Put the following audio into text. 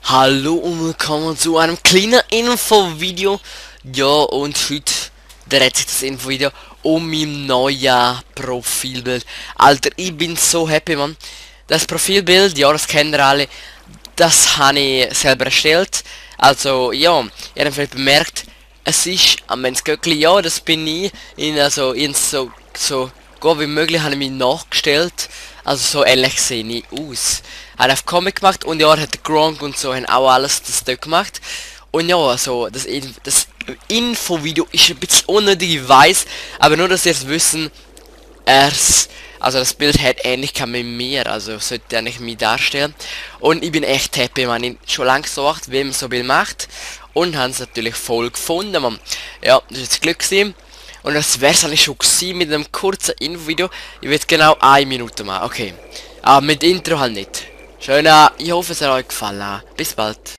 Hallo und willkommen zu einem kleinen Infovideo. Ja, und heute dreht sich das Infovideo um mein neues Profilbild. Alter, ich bin so happy, Mann. Das Profilbild, ja, das kennt ihr alle, das habe ich selber erstellt. Also, ja, ihr habt vielleicht bemerkt, es ist am Göckli, ja, das bin ich. So gut wie möglich habe ich mich nachgestellt. Also so ähnlich sehe ich aus. Hat auf Comic gemacht und ja, hat Gronk und so haben auch alles das dort gemacht. Und ja, also das Infovideo ist ein bisschen unnötig, ich weiß, aber nur, dass ihr es wissen, also das Bild hat Ähnlichkeit mit mir, also sollte eigentlich mich darstellen. Und ich bin echt happy, man, ich schon lange gesucht, wie man so Bild macht. Und haben es natürlich voll gefunden, man. Ja, das ist jetzt Glück gewesen. Und das wär's eigentlich schon gewesen mit einem kurzen Infovideo. Ich will genau 1 Minute machen, okay. Aber mit Intro halt nicht. Schön, ich hoffe es hat euch gefallen. Bis bald.